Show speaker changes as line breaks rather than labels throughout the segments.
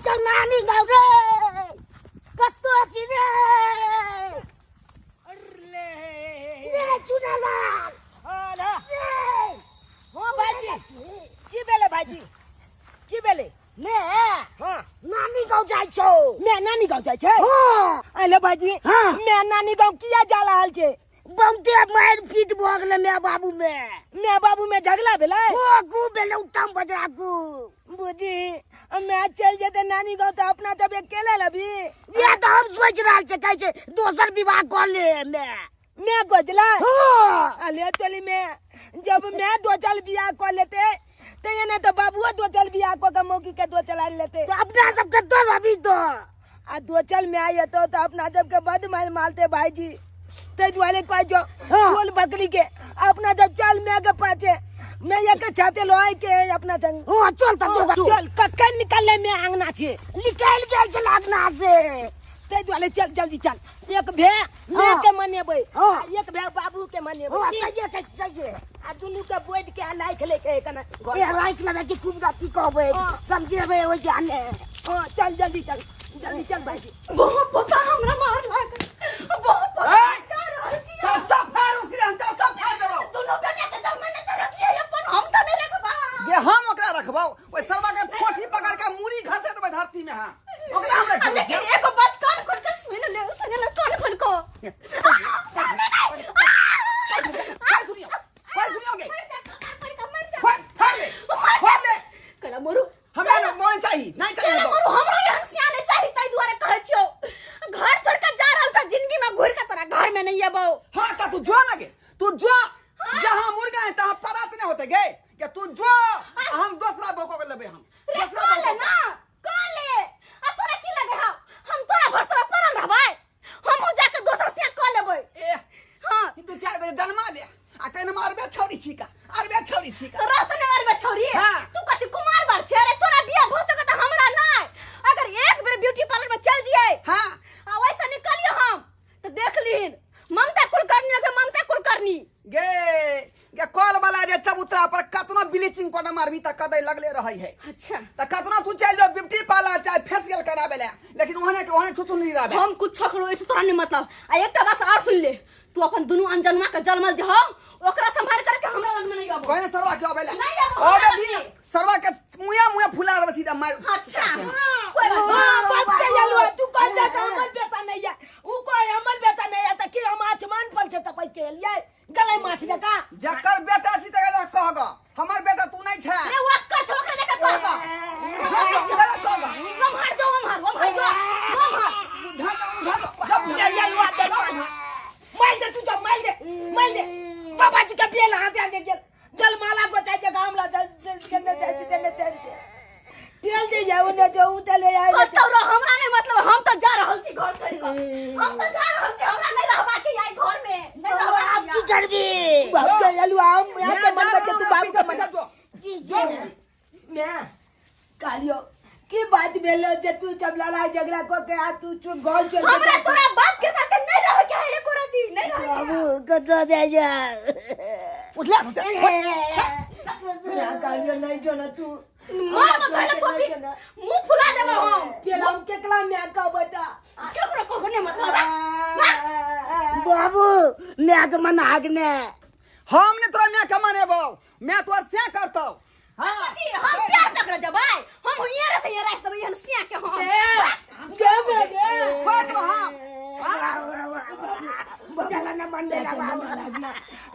छौ नानी गाँव रे, कतौ छी रे? रे चुनालाल रे।
हाँ भाईजी, की भेलै भाईजी, की भेलै?
ने
हाँ
नानी गाँव जाइ छौ।
मैं नानी गाँव जाइ छै?
हाँ।
अरे भाईजी,
हाँ।
मैं नानी गाँव किया जा रहल छै?
बहुते मारि पीट भऽ गेलै my बाबू में।
My बाबू में झगड़ा भेलै?
ओ गु भेलै उत्तम बजरा गु।
बुझी मैं चल जेतै नानी गाँव तऽ अपना सब अकेले लबी।
इएह तऽ हम सोचि रहल छियै, कहै छै दोसर विवाह कऽ ले। मैं
मैं गोजला?
हाँ।
अले चली, मैं जब मैं दो चल बियाह कऽ लेते तऽ एने तऽ बाबुओ दो चल बियाह कऽ के मौगी के दो चला लेते।
तऽ अपना सब कतऽ रहबी तो?
आ दो चल में आई तो अपना सबके बद मार मारते भाईजी, ताहि दुआरे कहै छौ
हाँ।
चोल बकरी के अपना जब चल मैं के पाछे, मैं एक छाते लोहाई के अपना संग।
हाँ चल तऽ तू
चल, कखन निकलले मैं अंगना छे?
निकलि गेल छल अंगना से।
ताहि दुआरे चल जल्दी चल। एक भे मैं
हाँ।
के मनेबै,
हाँ।
आ एक भे बाबू के मनेबै।
हाँ सही है, सही है।
आ दुनू के बोइट के लाइख ले के कना घर।
ए राखि लेबै कि खूब की कहबै,
हाँ।
समझेबै ओहि ज्ञाने।
हाँ चल जल्दी चल, जल्दी चल भाईजी।
बहुत पोता हमरा मार लाग, बहुत पोता जा रहल छी।
चस्सा फाड़ उसी हम चस्सा फाड़ देबौ।
दुनू बेटा के जन्म ने रखिए अपन, हम त नहीं रखबा।
गे हम ओकरा रखबौ, ओइ सरवा के ठोठी पकड़ के मुड़ी घसेट देबै धरती में। हां ओकरा हम रखबौ।
लेकिन एगो बात कान खोल के सुन ले, सुन ले कान खोल को।
काय सुनियो, काय सुनियो गे? फाड़ फाड़ ले, फाड़ ले।
कला मरू,
हमरा न मोरे चाही, नहीं चाही।
कला मरू, हमरा एहन सियाने चाही, ताहि दुआरे कहै छियौ। घर छोड़ के जा रहल छ, जिंदगी में घुर के तोरा घर में नहीं अबौ।
हां त तू जो ना गे, तू जो जहां मुर्गा है तहां परात नहीं होते गे। के तू जो, हम दूसरा बको के लेबै हम।
रे कह ले ना, कह ले। आ तोरा की लगे हौ हम तोरा घर से पड़ल रहबै? हमहू जाके दोसर सिया कह लेबै।
ए
हां
दू चार बजे जन्मा ले आ कहने मारबे छौरी छिका, अरबे छौरी छिका।
तो रहत ने अरबे छौरी।
हाँ।
तू कथी कुमार बार छे रे? तोरा बियाह भ सकत हमरा नहीं। अगर एक बेर ब्यूटी पार्लर में चल जिए,
हां
आ वैसा निकलियो हम तो देख लिहिन ममता कुलकर्णी लगे, ममता कुलकर्णी
गे गे कॉल वाला रे चबूतरा पर कतना ब्लीचिंग पाउडर मारबी त कदै लगले रहै है।
अच्छा
त कतना तू चल जो ब्यूटी पार्लर चाहे फेशियल कराबे ले, लेकिन ओहने के ओहने छुछु नहीं रहबे।
हम कुछ करो ऐसे तोरा नहीं मतलब। आ एकटा बात और सुन ले, तू अपन दुनू अनजनमा के जन्मल जे हौ ओकरा संभाल करके हमरा लग में नहीं आबो।
कहने सरवा के आबे ले?
नहीं आबो,
आबे
हमरा
भी
लग।
सरवा के मुया मुया फुला देबे सीधा मार।
अच्छा कोई बात
हाँ,
नहीं।
बाप के यलुआ, तू कह जा हमर बेटा नहीं है, ऊ कहे हमर बेटा नहीं है, त की हम आसमान पर से टपक के एलियै गलै माछ जका?
जकर बेटा छी तकर कह ग, हमर बेटा तू नहीं छे।
रे वक्कर छौ ओकरा देख कह ग।
कह ग।
हम जो, हम हम जो, हम
उठा जा, उठा जा।
ये यलुआ दे, मार दे तू जा, मार दे, मार दे। बाबा जी के बेल हाथ दे गेल गलमाला गोचाइ जे गाम ला देने जाइ छी, देने जाइ छी, तेल दे जाऊ ने जो उ चले आए।
कतौ रह, हमरा नहीं मतलब। हम तो जा रहल छी घर छोड़ के, हम तो जा रहल छी, हमरा नहीं रहबा के आई घर में नहीं रहबा।
आब की करबी
बाप के यलुआ, हम यहाँ के मन बचे तू बाप के मन
की जे
मैं कालियो की बात भेल जे तू जब लड़ाई झगड़ा क के आ तू चुप घर चल।
हमरा तोरा बाप के साथ नहीं रह के है, एको रति नहीं रह के।
बाबू कतऽ जाइ जा?
उठला कालियो नहीं जो ना तू
मार मत धइले तो भी मुंह फुला देबो हम।
पेला हम केकरा मैं कह बता?
केकरो कहो नहीं मतलब।
बाबू my के मना के ने
हम ने तोरा my के मनेबौ, मैं तोर से करतौ। हां
कथी हम प्यार पकड़ जबै? हम हुइए रे से राख देबै एहन सिया के हम।
गे गे गे
छोड़ देबौ हम।
चल ना मन मेला बाबू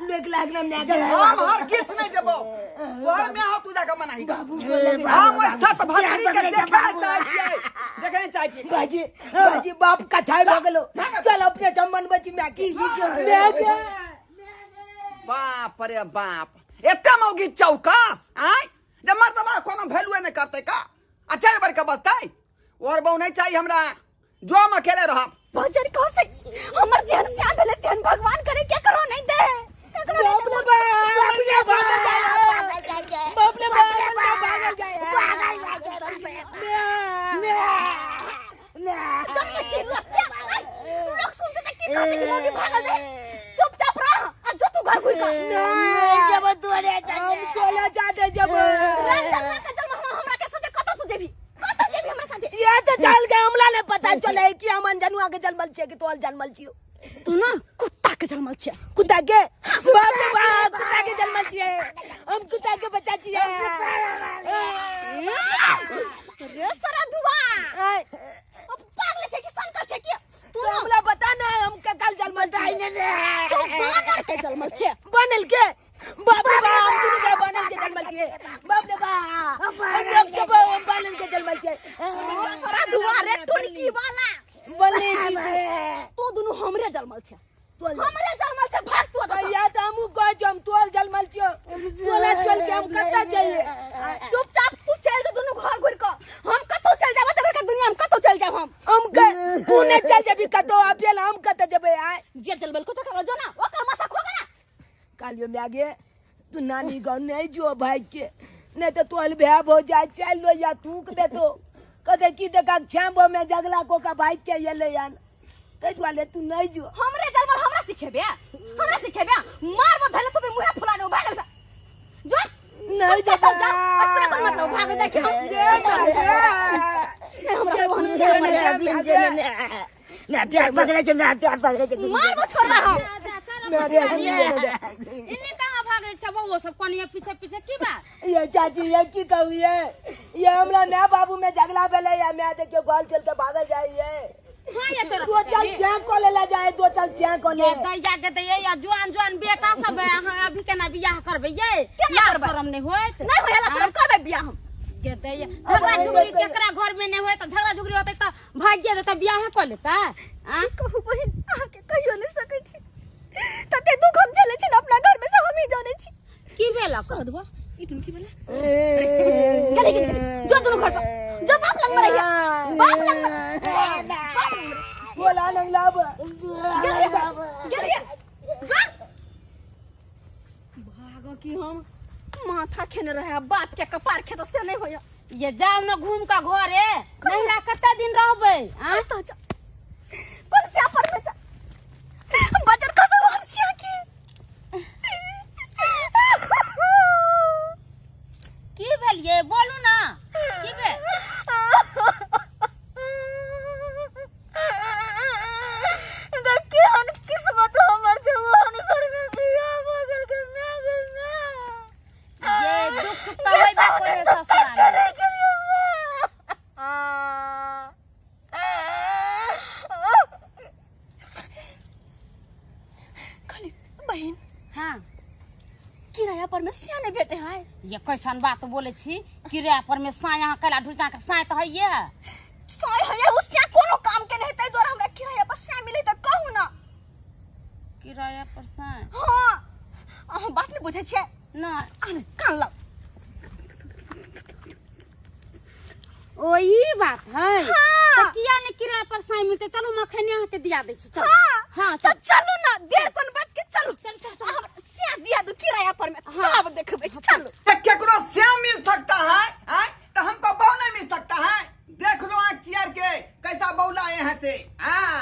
लोक लागना मैं के
हम हर किस नहीं देबौ, तोहर my हो तू जाके मनाही।
बाबू बोले
हम ओइ सत भद्री के देखे चाहै छियै, देखे चाहै छियै।
बाजी बाजी बाप का छाय भ गेलो, चल अपने चमन बची मैं की मैं के।
बाप रे बाप, एते मौगी चौकस आय जे मर्दबा कोनो वैल्यूए नहीं करतै का? आ चारि बार के बचतै और बहु नहीं चाहिए हमरा, जो हम अकेले रहब।
भजन कह से हमर जेहन सिया भेलै तेहन भगवान करे, के करो नहीं दे, केकरो नहीं
बाप रे बाप,
बाप रे बाप,
बाप रे बाप, भागल जाए।
जन्म छी लोक के, लोक सुनते त की कहते कि मौगी भागल जाए। चुपचाप रह आ जो तू घर घुर कर।
जब तोरे
हम चले जाते जब
रे जन्म के जन्म हमरा के साथे कतौ तू जेबी, कतौ जेबी हमरा साथे?
चले कि हम अनजनुआ के जन्मल छियै कि तोहर जन्मल छियौ?
तू ना कुत्ता के जन्मल छियै।
कुत्ता के? बाप रे बाप, कुत्ता के जन्मल छियै हम, कुत्ता के बच्चा छियै।
रे सारा दुआ अब पागल छै कि संकल छै कि
तू हमरा बता ना, हम ककल जन्मल छियै?
तू बानर के जन्मल छियै।
बनल के? बाप रे बाप, हम दुनू के बनल के जन्मल छियै। बाप रे बाप, हम लोग सब बनल के जन्मल छियै।
सारा दुआ रे टुनकी वाला
बनले जी
तू दुनू हमरे जन्मल छै,
तोहर
हमरे जन्मल छै। भाग तू एतऽ से।
या तऽ हमहूँ कहै छियौ हम तोहर जन्मल छियौ, तोरा चल के हम कतऽ जइयै?
चुपचाप तू चल जो दुनू घर घुरि कऽ, हम कतौ चल जाब तऽ बड़का दुनिया में कतौ चल जाब हम।
हम के तू नहि चल जेबी कतौ, आ फेर हम कतऽ जेबै? आय
जे जलबल को तकरा जो ना, ओकर माथा खोगा ना।
कालियो माय गे, तू नानी गाँव नहीं जो भाई के, नहीं तो तोहर भैया भौ जाय चल लो या थूक देतो कते की देखा छाम्बो में जगला को का भाई के ये ले आन, तै दुआरे तू नहीं जो।
हमरे जलबल हमरा सिखेबे, हमरा सिखेबे, मारबो धले तो मुंह फुला देबो, भागल से जो
नहीं
कतौ
जेबै।
जा, असरा कोन मतलब भाग जाय के हम नहीं हमरा कोन से
ना प्यार पकड़े छै, ना प्यार पकड़े छै,
मारबो छोड़बा हम।
इन्ने कहाँ भागै छै बौआ सब कनिया पीछे पीछे की बात?
ये चाची ये की कहू, ये हमरा my बाबू में झगड़ा भेलै या my देखियो गोल चल के भागल जाय ये।
हाँ ये तोरा
दो चल चैन को ले जाए, दो चल चैन को ले
ये दैया के दैया या जुआन जुआन बेटा सब है, अहाँ अभी केना बियाह करबै ये?
केना
लाज
करबै?
शरम नहि होइत?
नहीं होय शरम, करबै बियाह हम।
गे दैया झगड़ा झुगड़ी केकरा घर में नहि होय तऽ झगड़ा झुगड़ी होतै तऽ भागिए जेतै, बियाहे कऽ लेतै। आँ
कहू बहिन, अहाँके कहियो नहि सकै छी, तते दुख हम झेलै छी ने अपना घर में से हमही जानै छी।
की भेल?
सरदुआ ई दुनू की भेलै? गेलै गेलै जो दुनू घर पर जो, बाप लग में रहिया, बाप लग में, बाप लग में।
बोला नहीं लाभ
गेलियै गेलियै जो भागो की हम माथा खेने रहे बाप के कपार खेत से नहीं होया।
ये जाओ न घूम का घरे, नहिरा कते दिन रहबै? आँ
कतऽ जा, कोन स्या पर में जा, बजर कसम हम स्या के
की भेल ये बोलू ना, की भेल?
देखी हन किस्मत हमर जे ओहन घर में बियाह भऽ गेल के my गे my.
ये दुख सुख तऽ होइबे करे ससुराल में।
खाली बहिन
हाँ
किराया पर में सिया नहीं भेटे है।
ये कैसन बात बोले छी, किराया पर में साय अहाँ कैला ढुलचा के साय तऽ हइये है।
साय है उ सिया कोनो काम के नहीं, तै द्वारा हमरा किराया पर सिया मिले त कहू ना।
किराया पर साय?
हाँ अहाँ बात नहीं बुझै छियै
ना।
आने कान लाउ।
ओ ई बात है।
हाँ।
तऽ किया ने किराया पर साय मिलते? चलू हम अखने अहाँ के दिया दै छी, चलू।
हाँ।
हाँ,
तो
चलू।
चलू ना, देर कोन बात के, चलू
चल चल चल।
हम सिया दिया दू किराया पर में,
हाँ।
तब देखबै, चलू।
तो केकरो श्याम मिल सकता है आय तो हमको बहू नहीं मिल सकता है। देख लो आँख चियर के कैसा बहू लाए हैं से। हाँ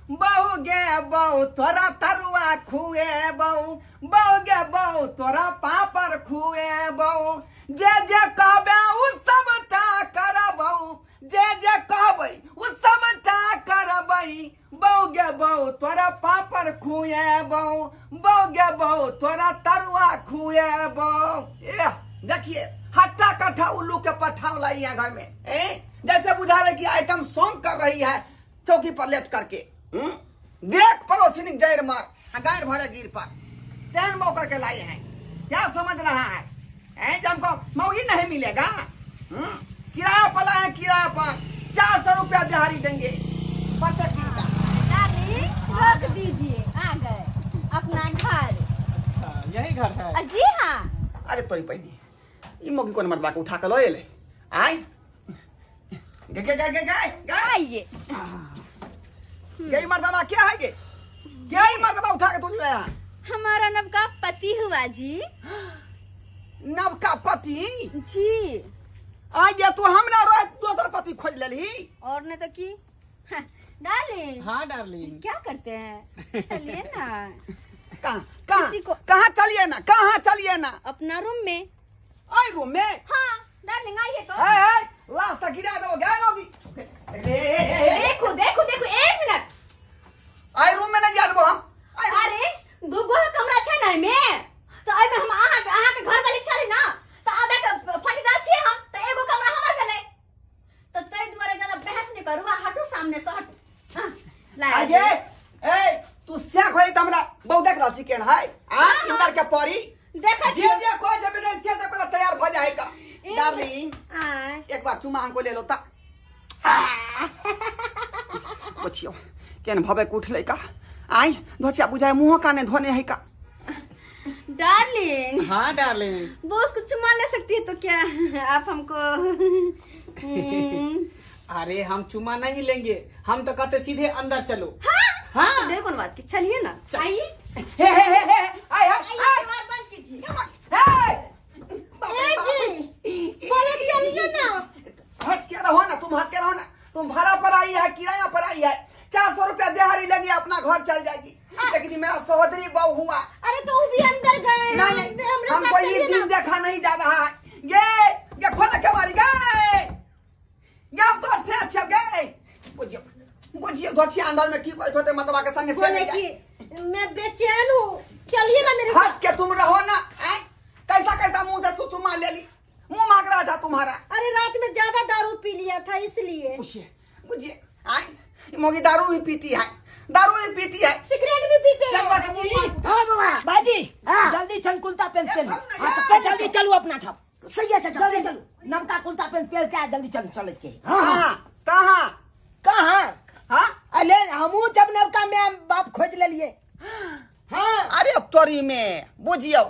बहू गे बहू तोरा तरुआ खुए बहू, बहू गे बहू तोरा पापड़ खुए बहू, जे जे कहबे उ सबटा करबहू, जे जे कहबै उ सबटा करबै, बहू गे बहू तोरा पापड़ खुए बहू, बहू गे बहू तोरा तरुआ खुए बहू। एह देखिए हट्टा कट्ठा उल्लू के पठाव लाई है घर में, ए? जैसे बुझा रहे कि आइटम सॉन्ग कर रही है चौकी पर लेट करके। देख पड़ोसी ने जैर मार गायर भरे गिर पर तेन मौ करके लाए हैं, क्या समझ रहा है? जब हमको मौगी नहीं मिलेगा। किराया पर लाए, किराया पर 400 रुपया दिहाड़ी देंगे प्रत्येक दिन का।
डार्लिंग रख दीजिए, आ गए अपना घर।
अच्छा यही घर है?
जी हाँ।
अरे तोरी पहली ई मौगी कोन मरबा के उठा के लऽ एले? आय गे गे गे गे गे गे
आइए
गे मर्दवा क्या है गे, क्या ही मर्दवा उठा के तू ले आया?
हमारा नवका पति हुआ जी।
नवका पति?
जी।
आ गया तू हमरा रोज दोसर पति खोज लेलही।
और नहीं तो की। हाँ, डार्लिंग।
हाँ डार्लिंग
क्या करते हैं, चलिए ना।
कहाँ कहाँ कहाँ चलिए ना, कहाँ चलिए ना?
अपना रूम में।
आई रूम में?
हाँ डार्लिंग आइए तो।
है लास्ट तक गिरा दो गए होगी।
देखो देखो।
आगे ए तू स्या खोई त हमरा बहु देख रहल छी केन है आ इंदर के परी
देखै
जे जे कोई जब नहीं से से पहले तैयार भ जाए का। डार्लिंग एक बार चुमा हमको ले लो ता। बचियो केन भवे उठले का आई धोचिया बुझाए मुंह काने धोने है का।
डार्लिंग
हाँ डार्लिंग
वो उसको चुमा ले सकती है तो क्या आप हमको
अरे हम चुमा नहीं लेंगे, हम तो कहते सीधे अंदर चलो।
हाँ हाँ देर कौन बात की, चलिए ना आइए।
हे हे हे हे आय आय
बंद कीजिए।
हे
जी बोले चलिए ना।
हट के रहो ना तुम, हट के रहो ना तुम। भाड़ा पर आई है, किराया पर आई है, 400 रुपया देहारी लगी, अपना घर चल जाएगी। लेकिन मेरा सहोदरी बहू हुआ।
अरे तो वो भी अंदर गए।
नहीं नहीं हमको ये दिन देखा नहीं जा रहा है। ये खोल के मारी गए ये तो से अच्छा गए। बुझियो बुझियो धोछिया अंदर में की कोई थोते मतवा के संगे से नहीं
कि मैं बेचैन हूं, चलिए ना मेरे साथ।
हट के तुम रहो ना। कैसा कैसा मुंह से तू चुमा ले ली, मुंह मांग रहा था तुम्हारा।
अरे रात में ज्यादा दारू पी लिया था इसलिए।
बुझिए बुझिए आई मोगी दारू भी पीती है, दारू भी पीती है,
सिगरेट भी पीते हैं।
हां बाबा भाईजी जल्दी चल कुलता पेन पेन जल्दी चलो अपना छाप
सही है चाचा
जल्दी चलो नमका कुलता पेन पेन के जल्दी चलो चल के।
हां कहां
कहां?
हां
अरे हमू जब नवका में बाप खोज ले लिए। हां
अरे अब तोरी में बुझियो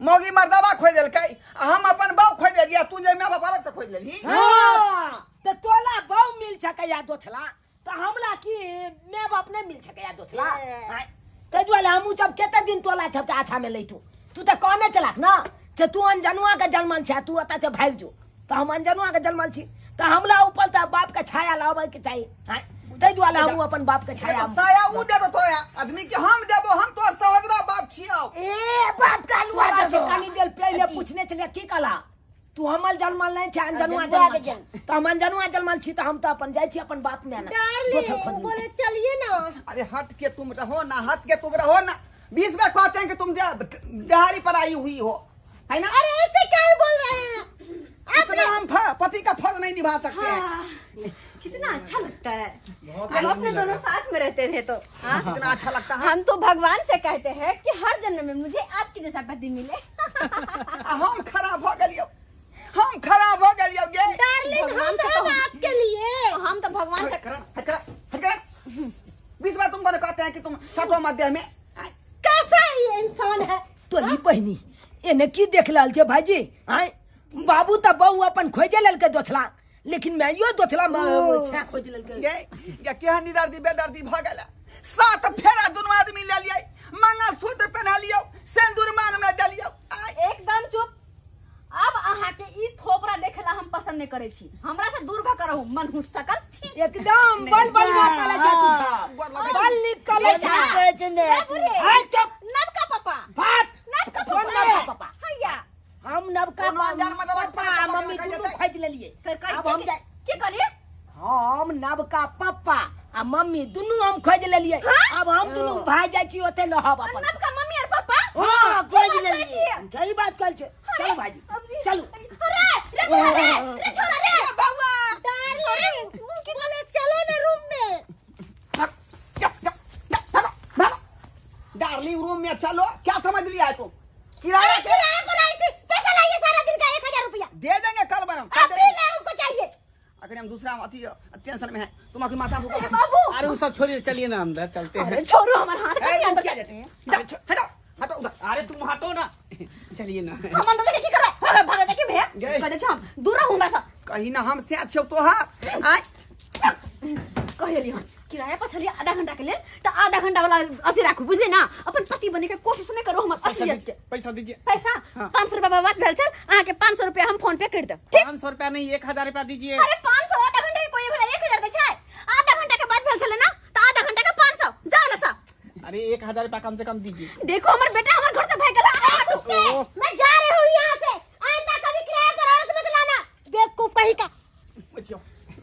मोगी मर्दवा खोज देलकै हम अपन बाप खोज देलियै, तू जे my बाप अलग से खोज लेली।
हां त तोला बहु मिल सकैया दोछला त हमला की my बाप नहीं मिल सकैया दोछला। तै दुआरे हमू जब केते दिन तोला छपके आछा में लैतू, तू त कहने चलाक ना जे तू अनजनुआ के जन्मल छै, तू ओतऽ से भागि जो, त हम अनजनुआ के जन्मल छी त हमला ऊपर त बाप के छाया लाबै के चाही। तै दुआरे हमू अपन बाप के छाया
साया उ दे तो आदमी के हम देबो, हम तो सहोदरा बाप छियौ।
ए बाप का लुआ
जो कनी देल पहले पूछने छलियै की कहला तू हमर जन्मल नहीं छै अनजनुआ जन्मल छै, त हम अनजनुआ जन्मल छी त हम त अपन जाइ छी अपन बाप में ना।
डार्लिंग बोले चलिए ना।
अरे हट के तुम रहो ना, हट के तुम रहो ना। 20 बार कहते हैं कि तुम दिहाड़ी पर आई हुई हो, है ना?
अरे ऐसे क्या बोल रहे हैं
इतना हम पति का फर्ज नहीं निभा सकते हैं।
कितना अच्छा लगता है हम अपने दोनों साथ में रहते थे तो। हाँ?
कितना अच्छा लगता है।
हम तो भगवान से कहते हैं कि हर जन्म में मुझे आपकी जैसा पति मिले।
हम खराब हो गए, हम खराब हो गए।
डार्लिंग हम हैं आपके लिए। हम तो भगवान से
20 बार तुम कहते हैं कि तुम सातवां मध्य में
कैसा ये इंसान है।
तोरी बहिनी एने की देख लाल छे भाईजी? आय बाबू त बहु अपन खोजे लेलकै दोछला, लेकिन माइयो दोछला छा खोज लेलकै।
गे या केहन निदर्दी बेदर्दी भ गेला। 7 फेरा दुनू आदमी ले लियै, मंगलसूत्र पहना लियौ, सिंदूर मांग में देलियौ।
एकदम चुप। अब अहाँ के ई थोपरा देखला हम पसंद नहीं करे छी, हमरा से दूर भ कर रहू मनहूस सकल छी।
एकदम बल बल निकले छै तू बल निकले छै। हाय चुप।
नबका पापा
भात
नबका पापा हैया
हम नबका पापा मम्मी दुनू खोज लेलियै। अब हम जाय
की कहलियै?
हम नबका पापा आ मम्मी दुनू हम खोज लेलियै। अब हम दुनू भाई जाइ छी ओते रहब अपन।
नबका मम्मी और पापा
हां खोज लेलियै। सही बात कहल छै। चलू भाईजी चलू।
अरे रे रे रे छोरा रे
बउआ।
डार्लिंग बोले चलो ना रूम में।
डार्लिंग रूम में चलो, क्या समझ लिया है तुम? किराया
किराया पर आई थी, पैसा लाइए सारा दिन का 1000 रुपया
दे देंगे कल बनम।
अभी ले हमको चाहिए।
अगर हम दूसरा अथी टेंशन में है तुम अपनी माथा फूको।
बाबू
अरे वो सब छोड़िए चलिए ना अंदर चलते हैं।
अरे छोड़ो हमारे हाथ के अंदर
क्या जाते हैं? हटो हटो उधर।
अरे तुम हटो ना, चलिए ना।
हम अंदर जाके की कर रहे? भाग जाके भैया कह दे हम दूर रहूंगा सब।
कहीं ना हम से अच्छे तोहार आय
कहली हम किराया पर चलिए आधा घंटा के लिए तो आधा घंटा वाला असी राखू बुझले ना। अपन पति बने के कोशिश नहीं करो हमर असलियत के।
पैसा दीजिए।
पैसा 500 रुपया बात भेल छल अहाँ के 500 रुपया हम फोन पे कर देब। ठीक
500 रुपया नहीं 1000 रुपया दीजिए।
अरे 500 आधा घंटा के कोई भला 1000 दे छै, आधा घंटा के बाद भेल छले ना तो आधा घंटा के 500 जा ला सा।
अरे 1000 रुपया कम से कम दीजिए।
देखो हमर बेटा हमर घर से भाग गेला। मैं जा रही हूं यहां से, आइंदा कभी किराया पर औरत मत लाना बेवकूफ कहीं का।
बुझियो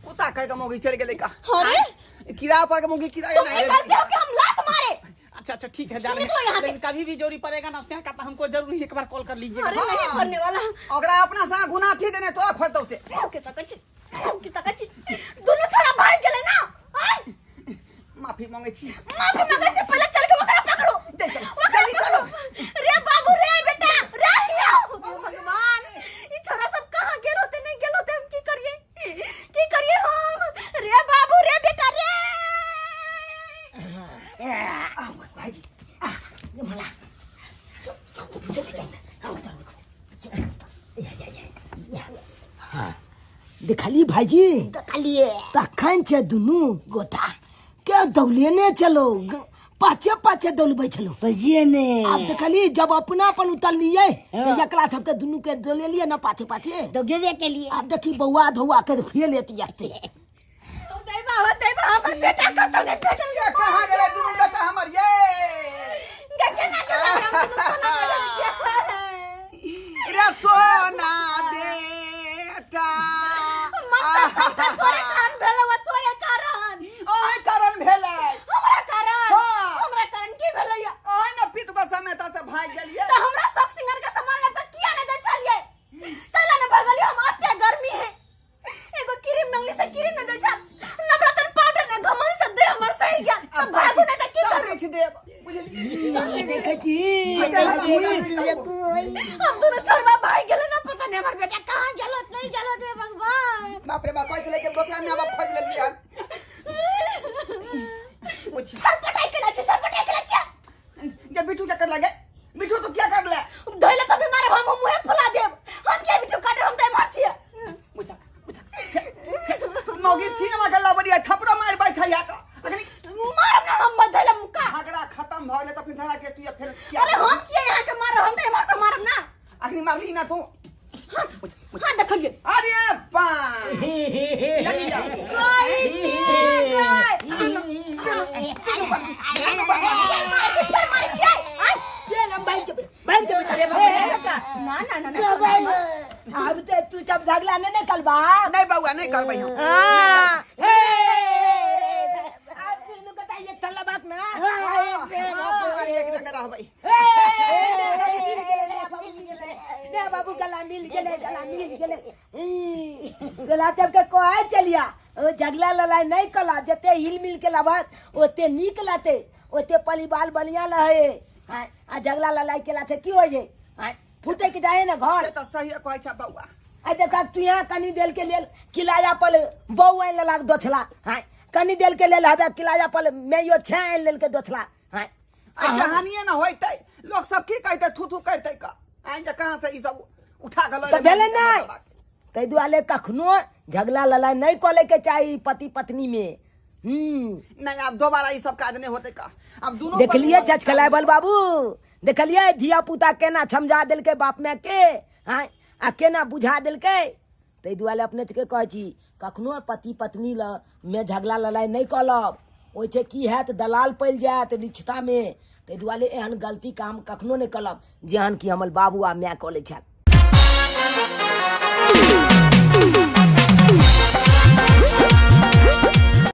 कुत्ता कहे का मोगी चल गेलै का।
अरे
किराया पर के मोगी किराया
नहीं करते हो कि हम लात मारे।
अच्छा अच्छा ठीक है जा रहे हैं, लेकिन कभी भी जरूरी पड़ेगा ना से का तो हमको जरूर एक बार कॉल कर लीजिएगा।
अरे नहीं करने वाला
ओकरा अपना सा गुना थी देने तो खोलतौ से।
के तकछि के तकछि दोनों छोरा भाग गेलै ना।
माफी मांगे। मांगे छी।
माफी मांगे छी, पहले चल के ओकरा पकड़ो, ओकरा पकड़ो। रे बाबू रे बेटा रे आओ। भगवान ई छोरा सब कहां गेल होते, नहीं गेल होते, हम की करिए, की करिए हम? रे बाबू रे बेटा रे।
आओ भाईजी आ ये मला चल चल आओ चल या या या। हां देखली भाईजी,
देखलिए
तखन छे दुनू गोटा के दौलेने चलो, पाछे पाछे दौलबै छलो
बजिए ने।
आब देखली जब अपना अपन उतरलिए तो एकला सबके दुनू के दौलेलिए ना पाछे पाछे
दौगेबे के लिए।
आब देखी बौआ धौआ के फेल एती एते।
दैबा हो दैबा, हमर बेटा कतौ नै भेटल।
ये कहां गेलै दुनू बेटा हमर? ये
गे केना गेलै? हम दुनू सोना बदल
रे सोना बेटा।
मरता सबटा तोरे कारण भेलौ, तोरे कारण।
ओहे कारण भेलै
हमरा कारण। हमरा कारण की भेलै?
ओहे न पीत को समेत से भाग गेलियै।
त हमरा शौक सिंगर के सामान लबके किया नै दै छलियै? तैला न भगलियै हम। अते गर्मी है, एगो क्रीम मंगली से क्रीम न दै छल, नवरत्न पाउडर न घमन से दे हमर सही गेल। त भागू नै त की करू?
किछु देब बुझलियै?
देखै छी
हम दोनों छोरबा भाग गेलै ना, पता नहीं हमर बेटा कहां गेल होत, नहीं गेल होत। हे भगवान
बाप रे बाप, कोई छलै के बोकरा में आब खोज लेलियै।
छटपटाई के छै, छटपटाई के छै।
जब बिट्टू क्या कर लगे? बिट्टू तो क्या कर ले?
धोइले तो बीमार हम मुंहे फुला देब। हम के बिट्टू काटे, हम त मर छियै।
बुझा बुझा मौगी सिनेमा के लबरिया थपरो मार बैठा या का अखनी
मारब ना हम धोइले मुका।
झगड़ा खत्म भ गेलै त फिर झगड़ा के तू या फिर क्या?
अरे हम किया यहां के मारब? हम त एमहर से मारब ना।
अखनी मारली ना तू?
हां हां देखलिए।
अरे बा लगी जा
कोई फिर मारे छियै।
ये हम भाग जेबै, भाग जेबै।
अरे बेटा ना ना ना ना
अब ते तू जब झगड़ा ने ने करबा।
नहीं बउआ नहीं करबै हम।
हां ए अब दुनू के एक थल्ला बात ना।
हां एक जगह रहबै।
ने बाबू गला मिल गेलै, गला मिल गेलै। गला जब के कहै चलिया ओ झगड़ा लड़ाई नहीं कला, जते हिल मिल के लाबत ओते नीक लाते, ओते परिवार बढ़िया रहे। हां आ झगड़ा लड़ाई केला छै की होय छै? हां फूटे के जाए ना घर।
से त सही कहै छ बउआ।
आ देखा तू यहाँ कनी देल के लेल किराया पर बउ आनि लेलक दोछला। हां कनी देल के लेल हबे किराया पर मैयो छे आनि लेल के दोछला। हां
ऐसे हानिए ना होइतै, लोग सब की कहतै, थू थू करतै का आइन जे कहां से ई सब उठा के लऽ
त भेलै नै। ताहि दुआरे कखनो झगड़ा लड़ाई नहीं करे के चाही पति पत्नी में।
नहीं अब दोबारा ई सब काज नहीं होतै का। अब दोनों
देखलिए चचखलाबल बाबू, देखलिए धिया पुता केना समझा देलकै बाप माय के। हां आ केना बुझा देलकै। ताहि दुआरे अपने के कहै छी कखनो पति पत्नी ल में झगड़ा लड़ाई नहीं करब। ओहि छै की हैत दलाल पड़ि जायत रिश्ता में। ताहि दुआरे एहन गलती काम कखनो नहीं करब जेहन कि हमर बाबू आ माय कऽ लै छथि।